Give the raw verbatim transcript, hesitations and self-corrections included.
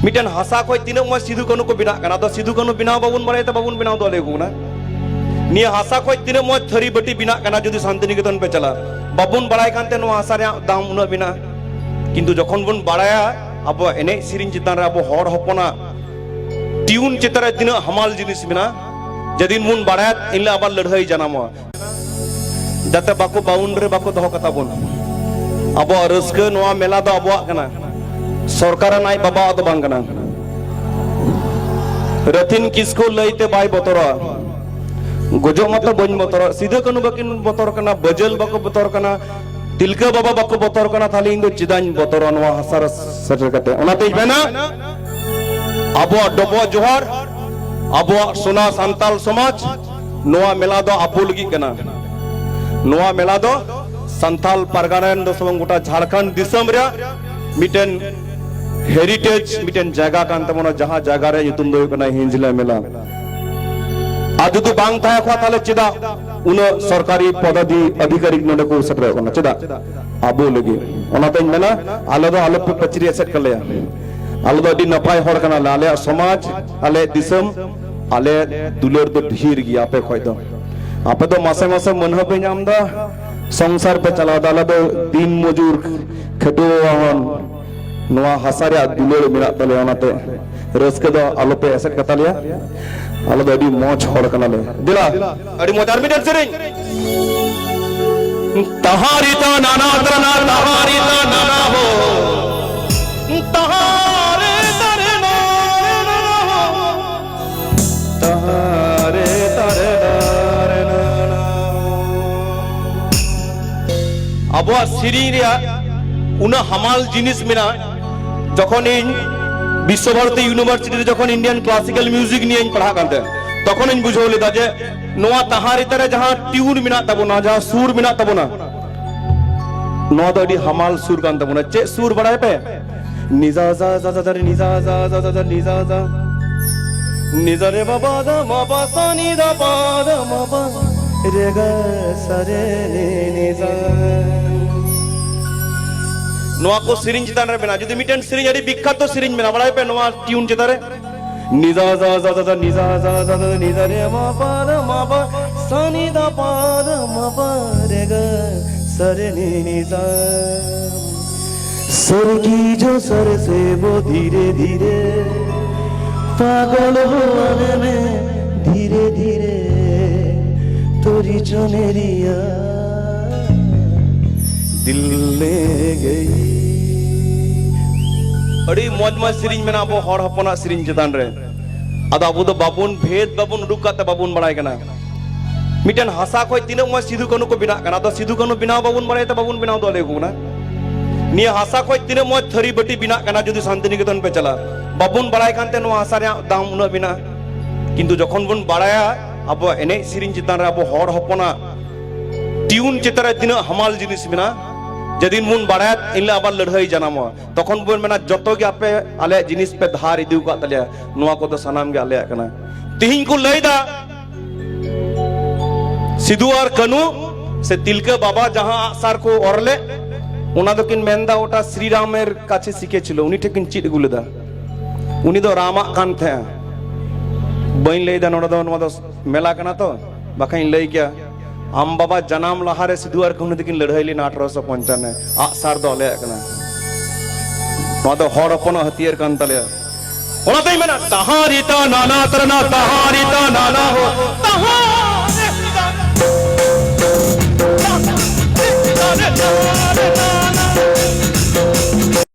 ᱢᱤᱫᱴᱮᱱ ᱦᱟᱥᱟ ᱠᱷᱚᱡ ᱛᱤᱱᱟᱹᱜ ᱢᱚᱡᱽ ᱥᱤᱫᱩ ᱠᱟᱹᱱᱦᱩ ᱠᱚ ᱵᱮᱱᱟᱜ ᱠᱟᱱᱟ, ᱟᱫᱚ ᱥᱤᱫᱩ ᱠᱟᱹᱱᱦᱩ ᱵᱮᱱᱟᱣ ᱵᱟᱵᱚᱱ ᱵᱟᱲᱟᱭ ᱛᱮ ᱵᱟᱵᱚᱱ ᱵᱮᱱᱟᱣ ᱫᱟᱲᱮᱭᱟᱠᱚ ᱠᱟᱱᱟ᱾ ᱱᱤᱭᱟᱹ ᱦᱟᱥᱟ ᱠᱷᱚᱡ ᱛᱤᱱᱟᱹᱜ ᱢᱚᱡᱽ ᱛᱷᱟᱹᱨᱤ ᱵᱟᱹᱴᱤ ᱵᱮᱱᱟᱜ ᱠᱟᱱᱟ, ᱡᱩᱫᱤ ᱥᱟᱱᱛᱤᱱᱤᱠᱮᱛᱚᱱ ᱯᱮ ᱪᱟᱞᱟᱜᱼᱟ, ᱵᱟᱵᱚᱱ ᱵᱟᱲᱟᱭ ᱠᱟᱱᱛᱮ ᱱᱚᱣᱟ ᱦᱟᱥᱟ ᱨᱮᱭᱟᱜ ᱫᱟᱢ ᱩᱱᱟᱹᱜ ᱢᱮᱱᱟᱜᱼᱟ᱾ ᱠᱤᱱᱛᱩ ᱡᱚᱠᱷᱚᱱ ᱵᱚᱱ ᱵᱟᱲᱟᱭᱟ ᱟᱵᱚᱣᱟᱜ ᱮᱱᱮᱡ ᱥᱮᱨᱮᱧ ᱪᱮᱛᱟᱱ ᱨᱮ, ᱟᱵᱚ ᱦᱚᱲ ᱦᱚᱯᱚᱱᱟᱜ ᱴᱤᱭᱩᱱ ᱪᱮᱛᱟᱱ ᱨᱮ ᱛᱤᱱᱟᱹᱜ ᱦᱟᱢᱟᱞ ᱡᱤᱱᱤᱥ ᱢᱮᱱᱟᱜᱼᱟ, ᱡᱮᱫᱤᱱ ᱵᱚᱱ ᱵᱟᱲᱟᱭᱟ, ᱮᱱᱦᱤᱞᱳᱜ ᱟᱵᱟᱨ ᱞᱟᱹᱲᱦᱟᱹᱭ ᱡᱟᱱᱟᱢᱚᱜᱼᱟ᱾ ᱡᱟᱛᱮ ᱵᱟᱠᱚ, ᱵᱟᱣᱩᱱᱰᱟᱨᱤ ᱵᱟᱠᱚ ᱫᱚᱦᱚ ᱠᱟᱛᱟ ᱵᱚᱱ᱾ ᱟᱵᱚᱣᱟᱜ ᱨᱟᱹᱥᱠᱟᱹ, ᱱᱚᱣᱟ ᱢᱮᱞᱟ ᱫᱚ ᱟᱵᱚᱣᱟᱜ ᱠᱟᱱᱟ, ᱥᱚᱨᱠᱟᱨ ᱨᱮᱱ ᱟᱡ ᱵᱟᱵᱟᱣᱟᱜ ᱫᱚ ᱵᱟᱝ ᱠᱟᱱᱟ᱾ ᱨᱟᱹᱛᱷᱤᱱ ᱠᱤᱥᱠᱩ ᱞᱟᱹᱭᱛᱮ ᱵᱟᱭ ᱵᱚᱛᱚᱨᱚᱜᱼᱟ, ᱜᱚᱡᱚᱜ ᱢᱟᱛᱚ ᱵᱟᱹᱧ ᱵᱚᱛᱚᱨᱚᱜ, ᱥᱤᱫᱩ ᱠᱟᱹᱱᱦᱩ ᱵᱟᱹᱠᱤᱱ ᱵᱚᱛᱚᱨ ᱠᱟᱱᱟ, ᱵᱟᱹᱡᱟᱹᱞ ᱵᱟᱠᱚ ᱵᱚᱛᱚᱨ ᱠᱟᱱᱟ, ᱛᱤᱞᱠᱟᱹ ᱵᱟᱵᱟ ᱵᱟᱠᱚ ᱵᱚᱛᱚᱨ ᱠᱟᱱᱟ, ᱛᱟᱦᱞᱮ ᱤᱧ ᱫᱚ ᱪᱮᱫᱟᱜ ᱤᱧ ᱵᱚᱛᱚᱨᱚᱜᱼᱟ ᱱᱚᱣᱟ ᱦᱟᱥᱟ ᱨᱮ ᱥᱮᱴᱮᱨ ᱠᱟᱛᱮ? ᱚᱱᱟᱛᱮᱧ ᱢᱮᱱᱟ, ᱟᱵᱚᱣᱟᱜ ᱰᱚᱵᱚᱜ ᱡᱚᱦᱟᱨ, ᱟᱵᱚᱣᱟᱜ ᱥᱳᱱᱟ ᱥᱟᱱᱛᱟᱞ ᱥᱚᱢᱟᱡᱽ, ᱱᱚᱣᱟ ᱢᱮᱞᱟ ᱫᱚ ᱟᱵᱚ ᱞᱟᱹᱜᱤᱫ ᱠᱟᱱᱟ᱾ ᱱᱚᱣᱟ ᱢᱮᱞᱟ ᱫᱚ ᱥᱟᱱᱛᱟᱞ ᱯᱟᱨᱜᱟᱱᱟ ᱨᱮᱱ ᱫᱚ ᱥᱮ ᱵᱟᱝ ᱜᱚᱴᱟ ᱡᱷᱟᱲᱠᱷᱚᱸᱰ ᱫᱤᱥᱚᱢ ᱨᱮᱭᱟᱜ ᱢᱤᱫᱴᱮᱱ ᱦᱮᱨᱤᱴᱮᱡᱽ, ᱢᱤᱫᱴᱮᱱ ᱡᱟᱭᱜᱟ ᱠᱟᱱ ᱛᱟᱵᱚᱱᱟ, ᱡᱟᱦᱟᱸ ᱡᱟᱭᱜᱟ ᱨᱮᱭᱟᱜ ᱧᱩᱛᱩᱢ ᱫᱚ ᱦᱩᱭᱩᱜ ᱠᱟᱱᱟ ᱦᱤᱸᱡᱽᱞᱟ ᱢᱮᱞᱟ᱾ ᱟᱨ ᱡᱩᱫᱤ ᱵᱟᱝ ᱛᱟᱦᱮᱸ ᱠᱚᱜᱼᱟ, ᱛᱟᱦᱞᱮ ᱪᱮᱫᱟᱜ ᱩᱱᱟᱹᱜ ᱥᱚᱨᱠᱟᱨᱤ ᱯᱚᱫᱟᱫᱷᱤ ᱟᱫᱷᱤᱠᱟᱨᱤᱠ ᱱᱚᱰᱮ ᱠᱚ ᱥᱮᱴᱮᱨᱚᱜ ᱠᱟᱱᱟ? ᱪᱮᱫᱟᱜ? ᱟᱵᱚ ᱞᱟᱹᱜᱤᱫ᱾ ᱚᱱᱟᱛᱮᱧ ᱢᱮᱱᱟ, ᱟᱞᱮ ᱫᱚ ᱟᱞᱚᱯᱮ ᱯᱟᱹᱪᱨᱤ ᱮᱥᱮᱫ ᱠᱟᱞᱮᱭᱟ᱾ ᱟᱞᱮ ᱫᱚ ᱟᱹᱰᱤ ᱱᱟᱯᱟᱭ ᱦᱚᱲ ᱠᱟᱱᱟᱞᱮ᱾ ᱟᱞᱮᱭᱟᱜ ᱥᱚᱢᱟᱡᱽ, ᱟᱞᱮᱭᱟᱜ ᱫᱤᱥᱚᱢ, ᱟᱞᱮ ᱫᱩᱞᱟᱹᱲ ᱫᱚ ᱰᱷᱮᱨ ᱜᱮᱭᱟ ᱟᱯᱮ ᱠᱷᱚᱡ ᱫᱚ᱾ ᱟᱯᱮ ᱫᱚ ᱢᱟᱥᱮ ᱢᱟᱥᱮ ᱢᱟᱹᱱᱦᱟᱹ ᱯᱮ ᱧᱟᱢ ᱮᱫᱟ, ᱥᱚᱝᱥᱟᱨ ᱯᱮ ᱪᱟᱞᱟᱣ ᱮᱫᱟ, ᱟᱞᱮ ᱫᱚ ᱫᱤᱱ ᱢᱚᱡᱩᱨ, ᱠᱷᱟᱹᱴᱣᱟᱹ ᱦᱚᱲ᱾ ᱱᱚᱣᱟ ᱦᱟᱥᱟ ᱨᱮᱭᱟᱜ ᱫᱩᱞᱟᱹᱲ ᱢᱮᱱᱟᱜ ᱛᱟᱞᱮᱭᱟ, ᱚᱱᱟᱛᱮ ᱨᱟᱹᱥᱠᱟᱹ ᱫᱚ ᱟᱞᱚᱯᱮ ᱮᱥᱮᱫ ᱠᱟᱛᱟ ᱞᱮᱭᱟ᱾ ᱟᱞᱮ ᱫᱚ ᱟᱹᱰᱤ ᱢᱚᱡᱽ ᱦᱚᱲ ᱠᱟᱱᱟᱞᱮ᱾ ᱫᱮᱞᱟ, ᱟᱹᱰᱤ ᱢᱚᱡᱽ ᱟᱨ ᱢᱤᱫᱴᱮᱱ ᱥᱮᱨᱮᱧ᱾ ᱛᱟᱦᱟᱨᱤ ᱛᱟ ᱱᱟᱱᱟ ᱛᱨᱟᱱᱟ, ᱛᱟᱦᱟᱨᱤ ᱛᱟ ᱱᱟᱱᱟ ᱦᱳ᱾ ᱛᱟᱦᱟᱨᱮ ᱛᱟᱨᱮ ᱱᱟ ᱨᱮ ᱱᱟ ᱦᱳ᱾ ᱛᱟᱦᱟᱨᱮ ᱛᱟᱨᱮ ᱱᱟ ᱨᱮ ᱱᱟ ᱦᱳ᱾ ᱟᱵᱚᱣᱟᱜ ᱥᱮᱨᱮᱧ ᱨᱮᱭᱟᱜ ᱩᱱᱟᱹᱜ ᱦᱟᱢᱟᱞ ᱡᱤᱱᱤᱥ ᱢᱮᱱᱟᱜᱼᱟ᱾ ᱡᱚᱠᱷᱚᱱ ᱤᱧ ᱵᱤᱥᱥᱚ ᱵᱷᱟᱨᱚᱛᱤ ᱤᱭᱩᱱᱤᱵᱷᱟᱨᱥᱤᱴᱤ ᱨᱮ ᱡᱚᱠᱷᱚᱱ ᱤᱱᱰᱤᱭᱟᱱ ᱠᱞᱟᱥᱤᱠᱟᱞ ᱢᱤᱣᱡᱤᱠ ᱱᱤᱭᱮᱧ ᱯᱟᱲᱦᱟᱜ ᱠᱟᱱ ᱛᱟᱦᱮᱸᱫ, ᱛᱚᱠᱷᱚᱱᱤᱧ ᱵᱩᱡᱷᱟᱹᱣ ᱞᱮᱫᱟ ᱡᱮ ᱱᱚᱣᱟ ᱛᱟᱦᱟᱨᱤ ᱛᱟ ᱨᱮ ᱡᱟᱦᱟᱸ ᱴᱤᱭᱩᱱ ᱢᱮᱱᱟᱜ ᱛᱟᱵᱚᱱᱟ, ᱡᱟᱦᱟᱸ ᱥᱩᱨ ᱢᱮᱱᱟᱜ ᱛᱟᱵᱚᱱᱟ, ᱱᱚᱣᱟ ᱫᱚ ᱟᱹᱰᱤ ᱦᱟᱢᱟᱞ ᱥᱩᱨ ᱠᱟᱱ ᱛᱟᱵᱚᱱᱟ᱾ ᱪᱮᱫ ᱥᱩᱨ ᱵᱟᱲᱟᱭ ᱯᱮ? ᱱᱤᱡᱟ ᱡᱟ ᱡᱟ ᱡᱟ ᱡᱟ ᱨᱮ ᱱᱤᱡᱟ ᱡᱟ ᱡᱟ ᱡᱟ ᱡᱟ ᱱᱤᱡᱟ ᱡᱟ᱾ ᱱᱤᱡᱟ ᱨᱮ ᱵᱟᱵᱟ ᱫᱟ ᱢᱟ ᱵᱟ ᱥᱟ ᱱᱤ ᱫᱟ ᱯᱟ ᱫᱟ ᱢᱟ ᱵᱟ ᱨᱮ ᱜᱟ ᱥᱟ ᱨᱮ ᱱᱤ ᱱᱤᱡᱟ᱾ ᱱᱚᱣᱟ ᱠᱚ ᱥᱮᱨᱮᱧ ᱪᱮᱛᱟᱱ ᱨᱮ ᱢᱮᱱᱟᱜᱼᱟ᱾ ᱡᱩᱫᱤ ᱢᱤᱫᱴᱮᱱ ᱥᱮᱨᱮᱧ ᱟᱹᱰᱤ ᱵᱤᱠᱠᱷᱟᱛᱚ ᱥᱮᱨᱮᱧ ᱢᱮᱱᱟᱜᱼᱟ, ᱵᱟᱲᱟᱭ ᱯᱮ ᱱᱚᱣᱟ ᱴᱤᱭᱩᱱ ᱪᱮᱛᱟᱱ ᱨᱮ, ᱱᱤᱡᱟ ᱡᱟ ᱡᱟ ᱡᱟ ᱱᱤᱡᱟ ᱡᱟ ᱡᱟ ᱱᱤᱡᱟ ᱨᱮ ᱢᱟ ᱯᱟ ᱫᱟ ᱢᱟ ᱯᱟ ᱥᱟ ᱱᱤ ᱫᱟ ᱯᱟ ᱫᱟ ᱢᱟ ᱯᱟ ᱨᱮ ᱜᱟ ᱥᱟ ᱨᱮ ᱱᱤ ᱱᱤ ᱥᱟ। सर की जो सर से वो धीरे धीरे पागल हुआ मैं धीरे धीरे तोरी चुनरिया दिल ले गई। ᱟᱹᱰᱤ ᱢᱚᱡᱽ ᱢᱚᱡᱽ ᱥᱮᱨᱮᱧ ᱢᱮᱱᱟᱜᱼᱟ ᱟᱵᱚ ᱦᱚᱲ ᱦᱚᱯᱚᱱᱟᱜ ᱥᱮᱨᱮᱧ ᱪᱮᱛᱟᱱ ᱨᱮ᱾ ᱟᱫᱚ ᱟᱵᱚ ᱫᱚ ᱵᱟᱵᱚᱱ ᱵᱷᱮᱫ, ᱵᱟᱵᱚᱱ ᱩᱰᱩᱠ ᱠᱟᱛᱮ ᱵᱟᱵᱚᱱ ᱵᱟᱲᱟᱭ ᱠᱟᱱᱟ᱾ ᱢᱤᱫᱴᱮᱱ ᱦᱟᱥᱟ ᱠᱷᱚᱡ ᱛᱤᱱᱟᱹᱜ ᱢᱚᱡᱽ ᱥᱤᱫᱷᱩ ᱠᱟᱹᱱᱦᱩ ᱠᱚ ᱵᱮᱱᱟᱜ ᱠᱟᱱᱟ, ᱟᱫᱚ ᱥᱤᱫᱷᱩ ᱠᱟᱹᱱᱦᱩ ᱵᱮᱱᱟᱣ ᱵᱟᱵᱚᱱ ᱵᱟᱲᱟᱭ ᱛᱮ ᱵᱟᱵᱚᱱ ᱵᱮᱱᱟᱣ ᱫᱟᱲᱮᱭᱟᱠᱚ ᱠᱟᱱᱟ᱾ ᱱᱤᱭᱟᱹ ᱦᱟᱥᱟ ᱠᱷᱚᱡ ᱛᱤᱱᱟᱹᱜ ᱢᱚᱡᱽ ᱛᱷᱟᱹᱨᱤ ᱵᱟᱹᱴᱤ ᱵᱮᱱᱟᱜ ᱠᱟᱱᱟ, ᱡᱩᱫᱤ ᱥᱟᱱᱛᱤᱱᱤᱠᱮᱛᱚᱱ ᱯᱮ ᱪᱟᱞᱟᱜᱼᱟ, ᱵᱟᱵᱚᱱ ᱵᱟᱲᱟᱭ ᱠᱟᱱᱛᱮ ᱱᱚᱣᱟ ᱦᱟᱥᱟ ᱨᱮᱭᱟᱜ ᱫᱟᱢ ᱩᱱᱟᱹᱜ ᱢᱮᱱᱟᱜᱼᱟ᱾ ᱠᱤᱱᱛᱩ ᱡᱚᱠᱷᱚᱱ ᱵᱚᱱ ᱵᱟᱲᱟᱭᱟ ᱟᱵᱚᱣᱟᱜ ᱮᱱᱮᱡ ᱥᱮᱨᱮᱧ ᱪᱮᱛᱟᱱ ᱨᱮ, ᱟᱵᱚ ᱦᱚᱲ ᱦᱚᱯᱚᱱᱟᱜ ᱴᱤᱭᱩᱱ ᱪᱮᱛᱟᱱ ᱨᱮ ᱛᱤᱱᱟᱹᱜ ᱦᱟᱢᱟᱞ ᱡᱤᱱᱤᱥ ᱢᱮᱱᱟᱜᱼᱟ, ᱡᱮᱫᱤᱱ ᱵᱚᱱ ᱵᱟᱲᱟᱭᱟ, ᱮᱱᱦᱤᱞᱳᱜ ᱟᱵᱟᱨ ᱞᱟᱹᱲᱦᱟᱹᱭ ᱡᱟᱱᱟᱢᱚᱜᱼᱟ᱾ ᱛᱚᱠᱷᱚᱱ ᱵᱚᱱ ᱢᱮᱱᱟ, "ᱡᱚᱛᱚ ᱜᱮ ᱟᱯᱮ ᱟᱞᱮᱭᱟᱜ ᱡᱤᱱᱤᱥ ᱯᱮ ᱫᱷᱟᱨ ᱤᱫᱤ ᱟᱠᱟᱫ ᱛᱟᱞᱮᱭᱟ, ᱱᱚᱣᱟ ᱠᱚᱫᱚ ᱥᱟᱱᱟᱢ ᱜᱮ ᱟᱞᱮᱭᱟᱜ ᱠᱟᱱᱟ᱾" ᱛᱤᱦᱤᱧ ᱠᱚ ᱞᱟᱹᱭᱫᱟ, ᱥᱤᱫᱷᱩ ᱟᱨ ᱠᱟᱹᱱᱦᱩ ᱥᱮ ᱛᱤᱞᱠᱟᱹ ᱵᱟᱵᱟ ᱡᱟᱦᱟᱸ ᱟᱜᱼᱥᱟᱨ ᱠᱚ ᱚᱨ ᱞᱮᱫ, ᱚᱱᱟ ᱫᱚᱠᱤᱱ ᱢᱮᱱᱫᱟ ᱳᱴᱟ ᱥᱨᱤ ᱨᱟᱢᱮᱨ ᱠᱟᱪᱷᱮ ᱥᱤᱠᱷᱮ ᱪᱷᱤᱞᱳ, ᱩᱱᱤ ᱴᱷᱮᱱ ᱠᱤᱱ ᱪᱮᱫ ᱟᱹᱜᱩ ᱞᱮᱫᱟ᱾ ᱩᱱᱤ ᱫᱚ ᱨᱟᱢᱟᱜ ᱠᱟᱱ ᱛᱟᱦᱮᱸᱜᱼᱟ᱾ ᱵᱟᱹᱧ ᱞᱟᱹᱭᱫᱟ ᱱᱚᱰᱮ ᱫᱚ, ᱱᱚᱣᱟ ᱫᱚ ᱢᱮᱞᱟ ᱠᱟᱱᱟ ᱛᱚ, ᱵᱟᱠᱷᱟᱱ ᱤᱧ ᱞᱟᱹᱭ ᱠᱮᱭᱟ, ᱟᱢ ᱵᱟᱵᱟ ᱡᱟᱱᱟᱢ ᱞᱟᱦᱟᱨᱮ ᱥᱤᱫᱷᱩ ᱟᱨ ᱠᱟᱹᱱᱦᱩ ᱛᱟᱹᱠᱤᱱ ᱞᱟᱹᱲᱦᱟᱹᱭ ᱞᱮᱱᱟ ᱟᱴᱷᱨᱚᱥᱚ ᱯᱚᱧᱪᱟᱱᱱᱚ᱾ ᱟᱜᱼᱥᱟᱨ ᱫᱚ ᱟᱞᱮᱭᱟᱜ ᱠᱟᱱᱟ᱾ ᱱᱚᱣᱟ ᱫᱚ ᱦᱚᱲ ᱦᱚᱯᱚᱱᱟᱜ ᱦᱟᱹᱛᱭᱟᱹᱨ ᱠᱟᱱ ᱛᱟᱞᱮᱭᱟ᱾ ᱚᱱᱟᱛᱮᱧ ᱢᱮᱱᱟ, ᱛᱟᱦᱟᱨᱤ ᱛᱟ ᱱᱟᱱᱟ ᱛᱟᱨᱱᱟ, ᱛᱟᱦᱟᱨᱤ ᱛᱟ ᱱᱟᱱᱟ ᱦᱳ, ᱛᱟᱦᱟᱨᱤ ᱛᱟ